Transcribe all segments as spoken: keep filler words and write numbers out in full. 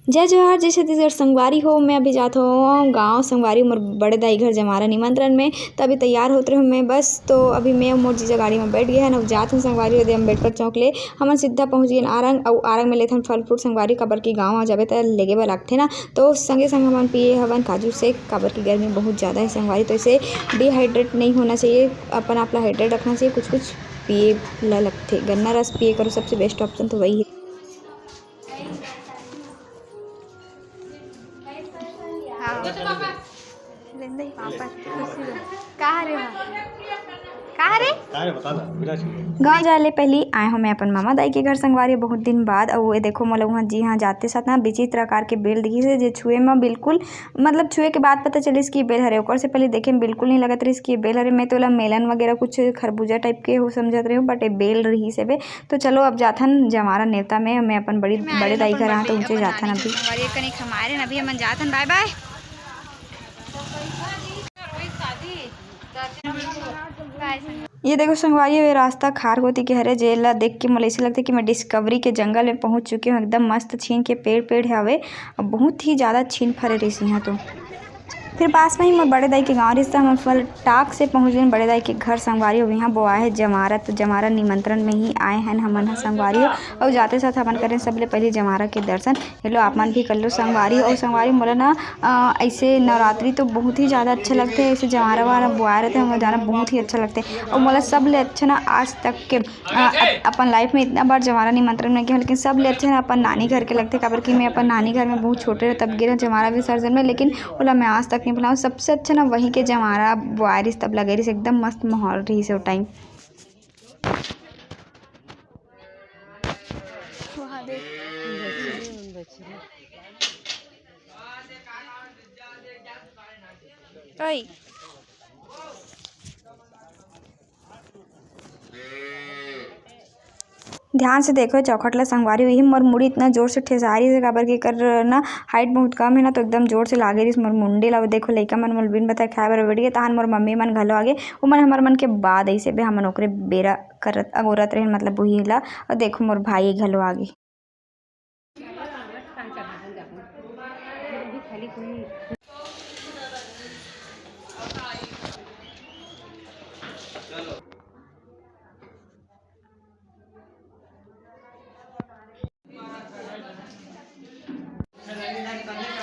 जय जोहार, जय छत्तीसगढ़ संगवारी हो। मैं अभी जात हूँ गाँव संगवारी, मोर बड़े दाई घर जमारा निमंत्रण में। तो अभी तैयार होत रहे मैं बस, तो अभी मैं मोर जीजा गाड़ी में बैठ गए हैं ना, जात हन संगवारी, ओदे अम्बेडकर चौक ले हमन सीधा पहुँच गए आरंग। अउ आरंग में लेथन फल फ्रूट संगवारी, काबर कि गाँव आ जाबे त लेगे बर लागथे ना। तो संगे संग हमन पिए हवन काजू शेक, काबर कि गर्मी बहुत ज़्यादा है संगवारी। तो इसे डिहाइड्रेट नहीं होना चाहिए, अपन आप ला हाइड्रेट रखना चाहिए। कुछ कुछ पिए ला लगथे, गन्ना रस पिए करो, सबसे बेस्ट ऑप्शन तो वही है। हाँ। लेंदे ही पापा, खुशी हो। कहाँ रे वहाँ? कहाँ रे? कहाँ रे बता ना, बिना छुए। गाँव जाए ले पहली आए हो मैं अपन मामा दाई के घर संगवारी बहुत दिन बाद। अउ ये देखो मोला वहाँ जी हाँ जाते साथ ना विचित्र आकार के बेल दिखिस हे, जे छुए में बिल्कुल, मतलब छुए के बाद पता चलिस कि बेल हरे। ओकर से पहले देखे में बिल्कुल नहीं लगत रहिस कि बेल हरे। मैं तो ओला मेलन वगैरह कुछ खरबूजा टाइप के हो समझत रही हूँ, but ये बेल रहिस हे बे। तो चलो अब जाथन जमारा नेवता में, मैं अपन बड़ी, बड़े दाई घर आए तो उनके जाथन अभी। संगवारी कनिक हमारे न अभी हमन जाथन, बाय बाय। ये देखो संगवारी, ये रास्ता खार कोती के हरे, जेला देख के मोला ऐसे लगथे कि मैं डिस्कवरी के जंगल में पहुंच चुकी हूँ। एकदम मस्त छीन के पेड़, पेड़ हवे, अब बहुत ही ज़्यादा छीन फरे रहिस यहाँ तो। फिर पास में ही मोर बड़े दाई के गाँव रहिस, त हमन फल टाक से पहुँच गेन बड़े दाई के घर संगवारी हो। यहाँ बोआए हे जमारा, तो जमारा निमंत्रण में ही आए हन हमन ह संगवारी हो। अउ जाते साथ हमन करें सबले पहले जमारा के दर्शन। हेलो, आप मन भी कर लो संगवारी हो। अउ संगवारी मोला ना, अ, ऐसे नवरात्रि तो बहुत ही ज़्यादा अच्छा लगथे, ऐसे जमारा वारा बोआए रहते, हमन जाना बहुत ही अच्छा लगथे। अउ मोला सबले अच्छा ना आज तक के अ, अप-, अपन लाइफ में इतना बार जमारा निमंत्रण में गए हूँ, लेकिन सबले अच्छा ना अपन नानी घर के लगथे, काबर कि मैं अपन नानी घर में बहुत छोटे रहे तब गे रहूँ जमारा विसर्जन में, लेकिन ओला मैं आज तक नहीं भुलाऊँ। सबसे अच्छा ना वहीं के जमारा बोआए रहिस, तब लगे रहिस, एकदम मस्त माहौल रहिस ओ टाइम। ओए। ध्यान से देखो चौखट ला संगवारी, वही मोर मुड़ी इतना जोर से ठेसारी से, काबर कि एकर ना हाइट बहुत कम है ना, तो एकदम जोर से लागे रहिस मोर मुंडी ला। देखो लइका मन मोल बिन बताए खाए बर बैठ गए, तहान मोर मम्मी मन घलो आगे, ओमन हमर मन के बाद ऐसे बे हमन ओकरे बेरा करत अगोरत रहे, मतलब वही ला। और देखो मोर भाई घलो आगे।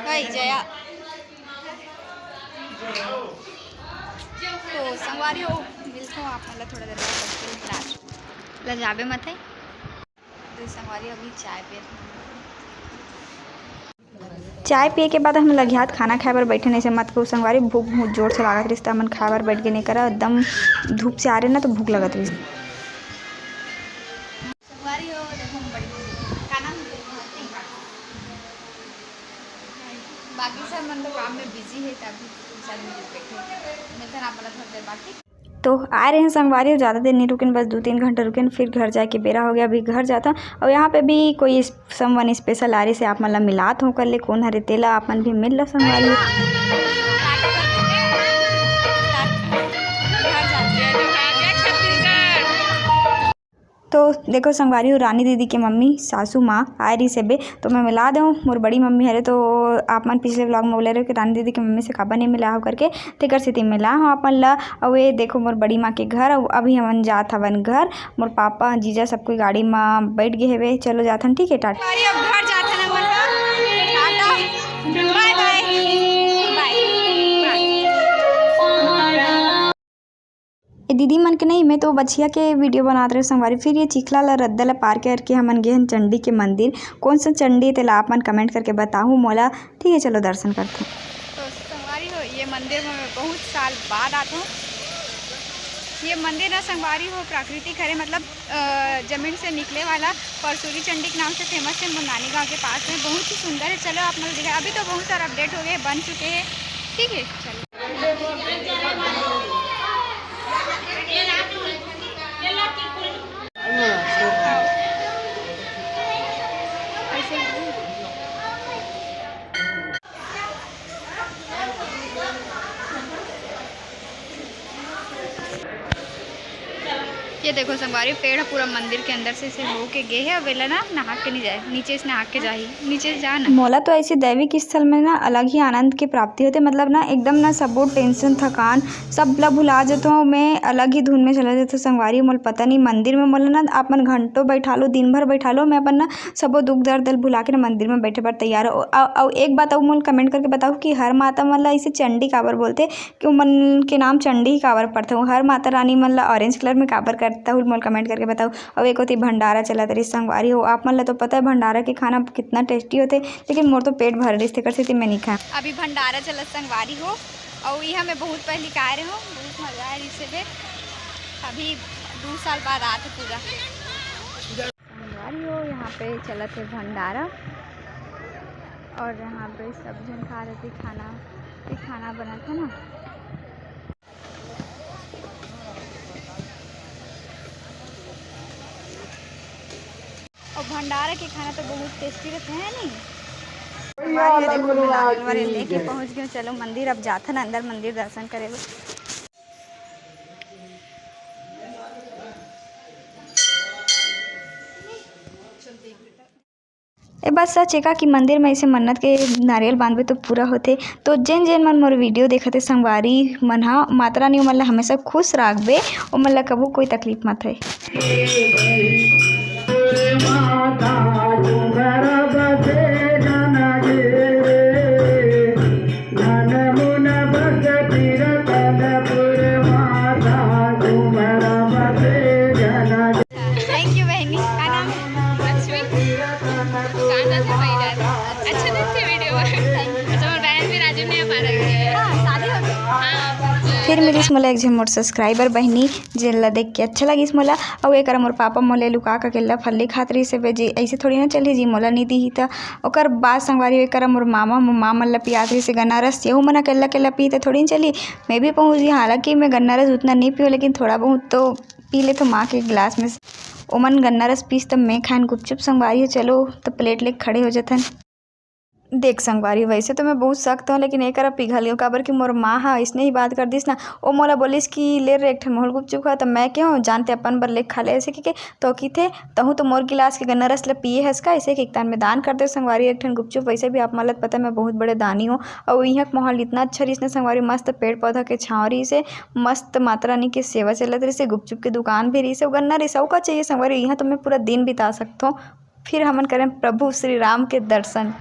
ओए, जया। तो संगवारी हो, मिलते हो आप मन ला थोड़ा देर बाद। लजाबे मत है। तो संगवारी अभी चाय पियत हन। चाय पिए के बाद हम लघियात खाना खाए बर बैठे, नहीं से मत कहो संगवारी, भूख बहुत जोर से लागत रहिस, त हमन खाए बर बैठ के नहीं करा, एकदम धूप से आ रहे ना, तो भूख लगत रहिस। संगवारी हो, देखो हम बड़ी, का नाम है? बाकी सब मन तो काम में बिजी है, तभी सब मिल बैठे। मिलते हैं आप मन ला थोड़ी देर बाद, ठीक? तो आए रहे संगवारी, ज़्यादा देर नहीं रुकेन, बस दो तीन घंटा रुकेन, फिर घर जाए के बेरा हो गया। अभी घर जाता हूँ। और यहाँ पे भी कोई समवन स्पेशल आ रही से आप मन ला मिलात हूँ, कर ले कौन हरे तेला, आप मन भी मिल लो संगवारी। तो देखो संगवारी हो, रानी दीदी के मम्मी, सासू माँ आए रही से बे, तो मैं मिला दूँ। मोर बड़ी मम्मी हरे, तो आप मन पिछले व्लॉग में बोले रहे कि रानी दीदी के मम्मी से काबर नहीं मिला हो करके, तेकर सेती मिला हूँ अपन ला। अउ ये देखो मोर बड़ी माँ के घर, अउ अभी हमन जात हवन घर। मोर पापा, जीजा सब कोई गाड़ी में बैठ गए हवे। चलो जाथन, ठीक है, टाटा। अरे अब घर जाथन हमन, टाटा, बाय बाय, बाय बाय। ये दीदी मन के नहीं, मैं तो बछिया के वीडियो बनात रहे संगवारी। फिर ये चिखला ला, रद्दा ला पार करके हमन गे हन चंडी के मंदिर। कौन सा चंडी, तेला आप मन कमेंट करके बताहू मोला। ठीक है, चलो दर्शन करते हैं। तो संगवारी हो, ये मंदिर में मैं बहुत साल बाद आत हूँ। ये मंदिर ना संगवारी हो, प्राकृतिक हरे, मतलब, अ, जमीन से निकले वाला परसूरी चंडी के नाम से फेमस है, मोर नानी गाँव के पास में। बहुत ही सुंदर है। चलो आप लोग दिखाए, अभी तो बहुत सारा अपडेट हो गए, बन चुके हैं। ठीक है, चलो। ये देखो संगवारी, पेड़ ह पूरा मंदिर के अंदर से, से होके गे हे। अब एला ना नहा के नहीं जाए, नीचे से नहा के जाही, नीचे से जा ना। मोला तो ऐसे दैविक स्थल में ना अलग ही आनंद के प्राप्ति होथे, मतलब ना एकदम ना सबो tension, थकान, सब ला भुला जथों। मैं अलग ही धुन में चला जाथों संगवारी। मोला पता नहीं, मंदिर में मोला ना आप मन घंटों बैठा लो, दिन भर बैठा लो, मैं अपन ना सबो दुख दर्द ल भुला के ना मंदिर में बैठे बर तैयार हो। अउ, अउ एक बात अउ मोला comment करके बताओ कि हर माता मन ला ऐसे चंडी काबर बोलथे, कि ओमन के नाम चंडी ही काबर पड़थे? हर माता रानी मन ला orange colour में काबर करता हूँ, मोला comment करके बताओ। अउ एक ओती भंडारा चलत रहिस संगवारी हो। आप मन ला तो पता है भंडारा के खाना कितना tasty होथे, लेकिन मोर तो पेट भर रहिस, तेकर सेती मैं नहीं खाए। अभी भंडारा चलत संगवारी हो, अउ यहाँ मैं बहुत पहली का रहे हूँ, बहुत मजा आए रहिस हे। अभी दो साल बाद आते पूरा। संगवारी हो, यहाँ पे चलत हे भंडारा और यहाँ पे सब झन खा रहे थे खाना, ये खाना बनत हे ना। और भंडारा के खाना तो बहुत tasty रहते हैं, नहीं? संगवारी हो, देखो, मैं नारियल वारियल लेके पहुँच गए। चलो मंदिर अब जाथन अंदर, मंदिर दर्शन करे बर। ए बात सच हे का कि मंदिर में ऐसे मन्नत के नारियल बांधबे तो पूरा होथे। तो जेन जेन मन मोर video देखत हे संगवारी मन हा, माता रानी ओमन ला हमेशा खुश राखबे, ओमन ला कभू कोई तकलीफ मत होय। Thank you बहनी। का नाम है? लक्ष्मी। कहाँ जाते भाई जाते? अच्छा देखते video। अच्छा, मोर बहन भी राजू ने हमारा। हाँ, शादी हो गई। हाँ। फिर मिलिस मोला एक झन मोर subscriber बहनी, जेन ला देख के अच्छा लगिस मोला। अउ एकरा मोर पापा मोला लुका के अकेल्ला फल्ली खात रहिस हे, जी ऐसे थोड़ी ना चलही जी, मोला नहीं दीही त। ओकर बाद संगवारी एकरा मोर मामा, मोर मामा ला पियात रहिस हे गन्ना रस, यहू मन अकेल्ला अकेल्ला पीही त थोड़ी ना चलही। मैं भी पहुँच गई, हालांकि मैं गन्ना रस उतना नहीं पीऊँ, लेकिन थोड़ा बहुत तो पी लेथों माँ के गिलास में से। ओमन गन्ना रस पीस, तब मैं खाएन गुपचुप संगवारी हो। चलो, तब plate लेके खड़े हो जथन। देख संगवारी, वैसे तो मैं बहुत सख्त हूँ, लेकिन एकरा पिघल गयो, काबर कि मोर माँ हा अइसने ही बात कर दिस ना। ओ मोला बोलिस कि ले रे एक ठन मोहल गुपचुप खा, तब मैं कहेंव, जानते अपन बर लेके खा ले, ऐसे कहिके। तो किथे, तहूँ तो मोर गिलास के गन्ना रस ल पिए हस का? ऐसे कहिके तान में दान कर दे संगवारी एक ठन गुपचुप। वैसे भी आप मन ल पता, मैं बहुत बड़े दानी हूँ। अउ इहाँ के माहौल इतना अच्छा रहिस ना संगवारी, मस्त पेड़ पौधा के छाँव रहिस हे। मस्त माता रानी के सेवा चलत रहिस हे, गुपचुप के दुकान भी रहिस हे, अउ गन्ना रहिस हे, अउ का चाहिए संगवारी, इहाँ तो मैं पूरा दिन बिता सकथों। फिर हमन करेन प्रभु श्री राम के दर्शन।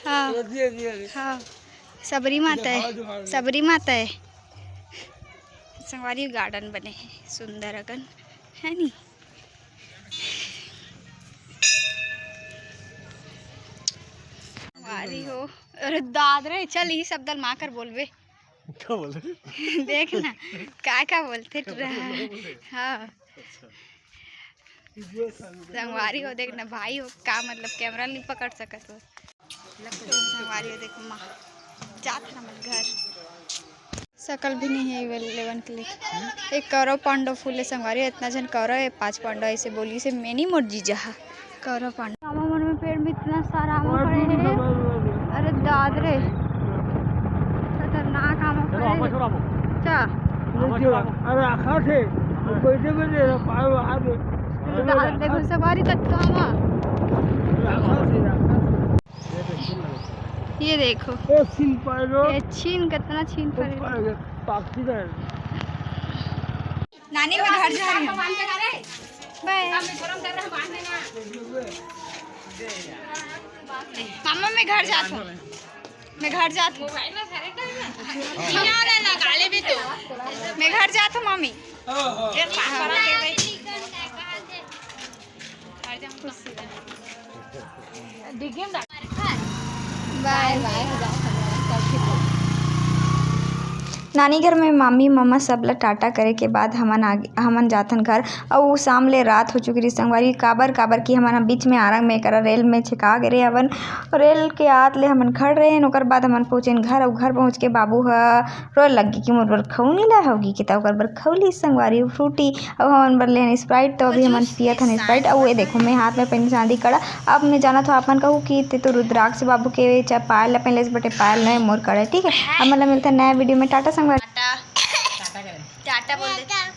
हाँ, हाँ, सबरी माता है, सबरी माता है। संगवारी garden बने हे सुंदर अकन, है नी? संगवारी हो, अरे दाद रे, चल, ई सब दल माँ कर बोलबे। का बोले? देख ना, का का बोलथे टुरा। हाँ। संगवारी हो, देख ना भाई हो, का मतलब camera नहीं पकड़ सकत हो। संगवारी हो, देखो माँ जात हे हमर घर। सकल भी नहीं है ये लेवन के लिए। एक कौरव पांडव फूल है संगवारी, इतना झन कौरव है, पांच पांडव ऐसे बोलिस हे, मैं नहीं, मोर जीजा हा कौरव पांडव। आमा मन में पेड़ में इतना सारा आमा खड़े हैं। अरे दाद रे, खतरनाक आमा खड़े हैं। अच्छा। अरे आखा से, कैसे में दे रहा, पार आ दे। दाद देखो संगवारी, कतका आमा। आखा से, आखा से। ये देखो। ओ, छीन पाए लो। ये छीन, कितना छीन पड़े। पाकती है। नानी, मैं घर जा रही हूँ। बाय। मामा, मैं घर जात हूँ। मैं घर जात हूँ। मैं घर जात हूँ, मामी। बाय बाय। नानी घर में मामी मम्मा सब ला टाटा करे के बाद हमन आगे, हमन जाथन घर। अउ शाम ले रात हो चुकी रही संगवारी, काबर काबर कि हमन ह बीच में आरंग में करा रेल में छेका गे रहे हवन। रेल के आत ले हमन खड़ रहे हन। ओकर बाद हमन पहुँचेन घर, अउ घर पहुँच के बाबू ह रोए लग गे कि मोर बर खौनी लाए होगी कि, त ओकर बर खौली संगवारी फ्रूटी, अउ हमन बर लेन स्प्राइट। तो अभी हमन पियत हन स्प्राइट। अउ ये देखो, मैं हाथ में पहने चांदी कड़ा। अब मैं जानत हो, आप मन कहू कि ते तो रुद्राक्ष बाबू के चा-, पायल ला पहले से बटे पायल नए मोर कड़ा, ठीक है। अब मतलब मिलता है नया वीडियो में। टाटा संगवारी। टाटा। टाटा बोल दे।